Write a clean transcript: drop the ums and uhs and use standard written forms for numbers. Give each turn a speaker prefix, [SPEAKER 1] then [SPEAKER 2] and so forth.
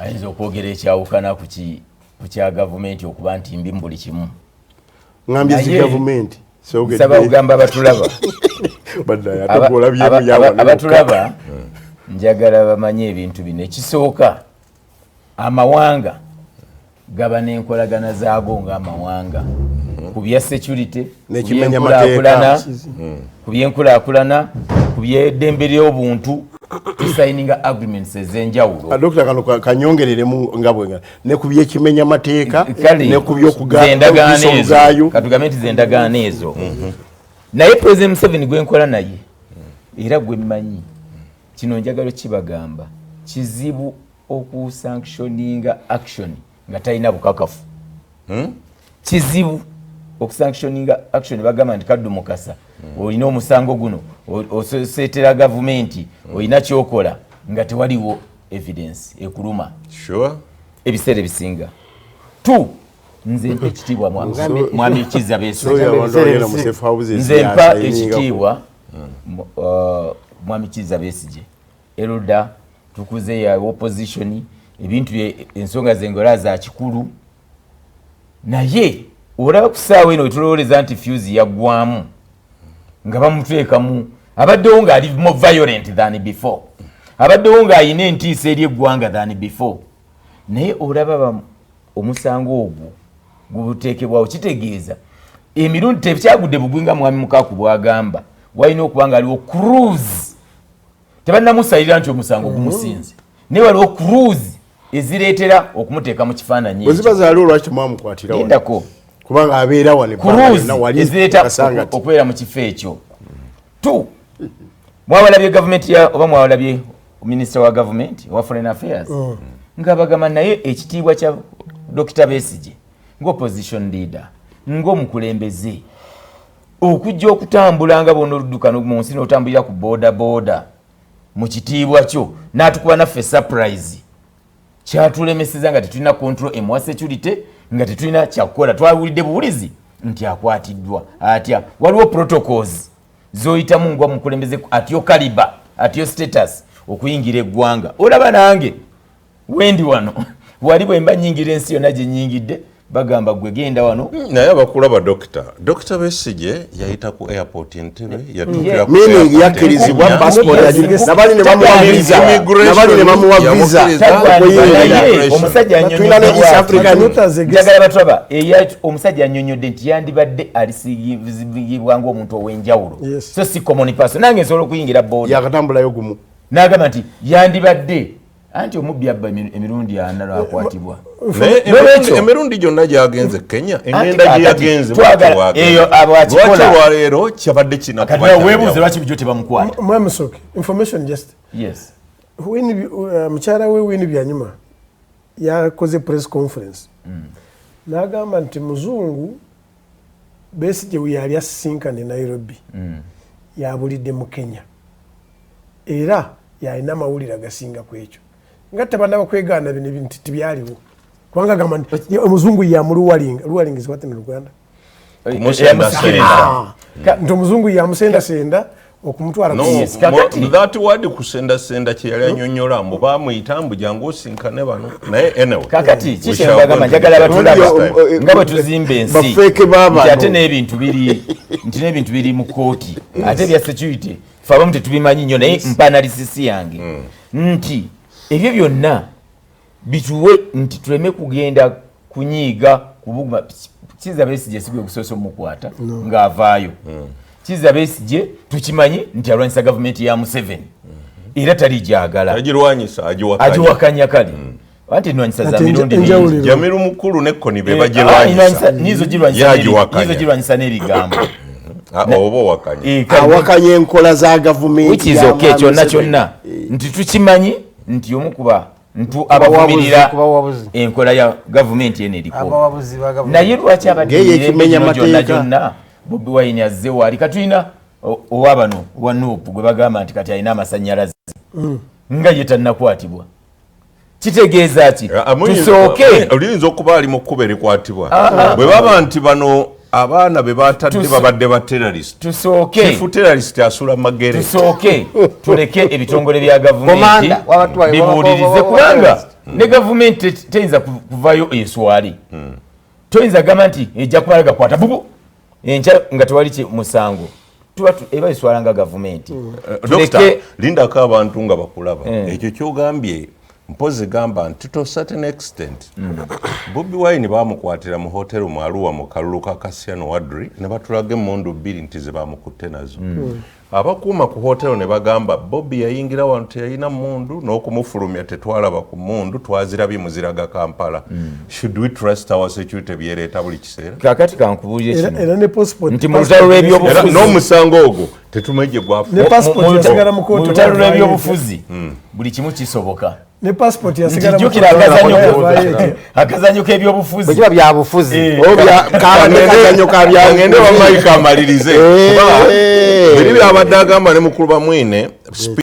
[SPEAKER 1] Ayinza okwogera ekyawukana ku kya gavumenti okuba nti mbi mu buli kimu.
[SPEAKER 2] Ngambye zi
[SPEAKER 1] Naye,
[SPEAKER 2] gavumenti.
[SPEAKER 1] Nsaba kugamba abatulaba abatulaba, njagala bamanye ebintu bino. Ekisooka, amawanga gaba n'enkolagana zaago ng'amawanga ku bya security, ku
[SPEAKER 2] N'ekimenya
[SPEAKER 1] byenkulaakulana,
[SPEAKER 2] mateeka.
[SPEAKER 1] ku byenkulaakulana, ku byeddembe ly'obuntu, tusayininga agreements ez'enjawulo.
[SPEAKER 2] Dokita, kano kanyongereremu nga bwe ne ku byekimenya mateeka
[SPEAKER 1] Kale,
[SPEAKER 2] ne ku
[SPEAKER 1] ze endagaano ezo,
[SPEAKER 2] byokugaayo.
[SPEAKER 1] Katugambe nti ze endagaano ezo, naye President Museveni gwenkola naye era gwe mmanyi, kino njagala kibagamba, kizibu okusanctioninga action nga talina bukakafu. Kizibu okusanctioninga action. Bagamba nti Kaddu Mukasa, olina omusango guno, oseetera gavumenti, olina kyokola, nga tewaliwo evidence ekuluma. Ebiseera ebisinga tu nze mpa ekitiibwa mwami Kizza Besigye. Nze mpa ekitiibwa mwami Kizza Besigye, elder, tukuze ya opposition, ebintu bye, ensonga zengola za kikulu, naye olaba ku ssaawa eno wetulowoleza nti fuse yaggwamu nga bamuteekamu, abaddewo ng'ali more violent than before, abaddewo ng'ayina entiisa eri eggwanga than before, naye olaba omusango ogwo guteekebwawo, kitegeeza emirundi tekyagudde bugwi nga mwami Mukaku bwagamba, walina okuba nga aliwo clues. Tebannamusalira nti omusango gumusinze, naye waliwo clues ezireetera okumuteeka mu kifaananyi.
[SPEAKER 2] Bwe ziba zaaliwo, lwaki temwamukwatira wano?
[SPEAKER 1] Lindako.
[SPEAKER 2] Kubanga abeera wano ebbanga
[SPEAKER 1] Clues
[SPEAKER 2] lyonna wali
[SPEAKER 1] ezireeta
[SPEAKER 2] Kasangati.
[SPEAKER 1] okubeera mu kifo ekyo. Tu mwawalabye gavumenti ya oba mwawalabye minisita wa gavumenti owa foreign affairs nga bagamba, naye ekitiibwa kya Dr Besigye ng'opposition leader, ng'omukulembeze, okujja okutambula nga bona oludduka mu nsi n'otambulira ku boda boda mu kitiibwa kyo, n'atukuba naffe surprise, kyatulemeseza nga tetulina control emuwa security, nga tetulina kyakukola. Twawulidde buwulizi nti akwatiddwa atya. Waliwo protocols zoyitamu ngwa mukulembeze atyo caliber, atyo status, okuyingira eggwanga. Olaba nange wendi wano, wali bwe mba nyingira ensi yonna gye nyingidde, bagamba gwe genda wano.
[SPEAKER 3] Naye abakulaba, Dokita Besigye yayita ku airport Entebbe, yatuukira ku
[SPEAKER 2] Meaning
[SPEAKER 3] airport
[SPEAKER 2] yakkirizibwa
[SPEAKER 3] Kenya.
[SPEAKER 2] passport.
[SPEAKER 1] Yes.
[SPEAKER 2] Nabali ne bamuwa visa, nabali ne bamuwa visa
[SPEAKER 3] Yamukiriza.
[SPEAKER 2] okuyingira.
[SPEAKER 1] Naye omusajja
[SPEAKER 2] Tulina ne East African.
[SPEAKER 1] Njagala batulaba, omusajja annyonnyodde nti yandibadde alisigibwa ng'omuntu ow'enjawulo, so si common person. Nange nsobola okuyingira boda.
[SPEAKER 2] Yakatambulayo gumu.
[SPEAKER 1] N'agamba nti yandibadde anti omubbi abba emirundi 40 lwakwatibwa.
[SPEAKER 3] Naye
[SPEAKER 1] N'olwekyo-
[SPEAKER 3] emirundi gyonna gyagenze Kenya, engenda
[SPEAKER 1] Anti
[SPEAKER 3] gye yagenze,
[SPEAKER 1] eyo abo akikola.
[SPEAKER 3] lwaki olwaleero kyabadde
[SPEAKER 1] Kati nawe weebuuze lwaki bulijjo tebamukwata.
[SPEAKER 4] Mwami Soke, information just
[SPEAKER 1] Yes.
[SPEAKER 4] Mukyala we Winnie Byanyuma yakoze press conference n'agamba nti muzungu Besigye we yali asisinkana e Nairobi yabulidde mu Kenya, era yalina amawulire agasinga ku ekyo, nga tebanaba kwegaana bino ebintu tibyaliwo, kubanga agamba nti omuzungu yamuluwalinga. Luring is what in Luganda?
[SPEAKER 3] Kumusendasenda.
[SPEAKER 4] Nti omuzungu yamusendasenda okumutwala
[SPEAKER 3] No,
[SPEAKER 4] ku
[SPEAKER 1] Yes, kakati-
[SPEAKER 3] that word kusendasenda kye yali anyonnyola, mbu bamuyita mbu jangu osinkane bano, naye anyway,
[SPEAKER 1] Kakati kikyembagamba, njagala batulaba nga bwe tuzimba ensi
[SPEAKER 2] Bafeeke baabano.
[SPEAKER 1] nti ate n'ebintu biri nti n'ebintu biri mu kooti, ate ebya security fe abamu tetubimanyi nnyo, naye mpa analysis yange nti ebyo byonna bituwe nti tuleme kugenda kunyiiga kubuguma. Kizza Besigye si gwe gusoose omukwata ng'avaayo. Kizza Besigye tukimanyi nti alwanyisa gavumenti ya Museveni era tali gyagala.
[SPEAKER 3] Agirwanyisa, agiwakanya.
[SPEAKER 1] Agiwakanya, kale anti enwanyisa za
[SPEAKER 4] Ate
[SPEAKER 1] mirundi
[SPEAKER 4] enjawulo
[SPEAKER 1] mingi.
[SPEAKER 3] Jamiru Mukulu ne Koni be
[SPEAKER 1] Eh,
[SPEAKER 3] bagirwanyisa.
[SPEAKER 1] Nizo
[SPEAKER 3] Ye
[SPEAKER 1] girwanyisa
[SPEAKER 3] agiwakanya.
[SPEAKER 1] nizo girwanyisa n'ebigambo.
[SPEAKER 3] Ah, oba owakanya.
[SPEAKER 1] Eh, kale,
[SPEAKER 2] Awakanya enkola za gavumenti
[SPEAKER 1] which is
[SPEAKER 2] ya
[SPEAKER 1] okay,
[SPEAKER 2] Mwami
[SPEAKER 1] kyonna
[SPEAKER 2] Museveni.
[SPEAKER 1] kyonna nti tukimanyi nti omu kuba ntu abavumirira
[SPEAKER 5] Kubawabuzi.
[SPEAKER 1] enkola ya gavumenti eno eriko.
[SPEAKER 5] Abawabuzi ba gavumenti.
[SPEAKER 1] Naye lwaki abadde
[SPEAKER 2] Ng'eyo
[SPEAKER 1] emirembe
[SPEAKER 2] ekimenya
[SPEAKER 1] gino gyonna
[SPEAKER 2] mateeka.
[SPEAKER 1] gyonna Bobi Wine azze waali? Katulina owa bano wa NUP gwe bagamba nti kati alina amasanyalaze nga ye tannakwatibwa, kitegeeza ki?
[SPEAKER 3] Ah,
[SPEAKER 1] Tusooke
[SPEAKER 3] oliyinza okuba ali mu kkuba erikwatibwa bwe baba nti bano. Abaana be batadde babadde ba terrorist.
[SPEAKER 1] Tusooke
[SPEAKER 3] Chief terrorist asula Magere.
[SPEAKER 1] Tusooke tuleke ebitongole bya gavumenti
[SPEAKER 5] Komanda,
[SPEAKER 1] bibuulirize, kubanga ne gavumenti teyinza kuvayo eswali. Toyinza gamba nti ejja kumala gakwata bubu enkya nga tewali musango. Tuba eba eswala nga gavumenti.
[SPEAKER 3] Doctor,
[SPEAKER 1] Tuleke
[SPEAKER 3] lindako abantu nga bakulaba. Ekyo kyogambye, mpozi gamba nti to certain extent Bobi Wine bamukwatira mu hotel mu Arua mu kalulu ka Kassiano Wadri, ne batulaga emmundu bbiri nti ze bamukutte nazo. Abakuuma ku hotel ne bagamba Bobi yayingira wano teyalina mundu, n'okumufulumya tetwalaba ku mundu, twazirabye muziraga Kampala. Should we trust our security byereeta buli kiseera?
[SPEAKER 1] Kakati kankubuulire
[SPEAKER 4] Era
[SPEAKER 1] kino
[SPEAKER 4] era ne passport
[SPEAKER 1] nti mu lutalo
[SPEAKER 3] Era
[SPEAKER 1] lw'ebyobufuzi
[SPEAKER 3] n'omusango ogwo tetumanyi gye gwafu.
[SPEAKER 4] Ne passport yasigala mu
[SPEAKER 1] mu
[SPEAKER 4] kooti.
[SPEAKER 1] lutalo lw'ebyobufuzi buli kimu kisoboka.
[SPEAKER 4] Ne passport
[SPEAKER 1] Nti
[SPEAKER 4] yasigala mu
[SPEAKER 1] jjukira
[SPEAKER 4] kooti.
[SPEAKER 1] akazannyo
[SPEAKER 4] Yavaayo etya?
[SPEAKER 1] akazannyo k'ebyobufuzi.
[SPEAKER 5] Bwe kiba byabufuzi.
[SPEAKER 2] Kazanyo ka bya
[SPEAKER 3] Ngende wa Mike amalirize, kuba biri byabadde agamba ne mukulu Bamwine.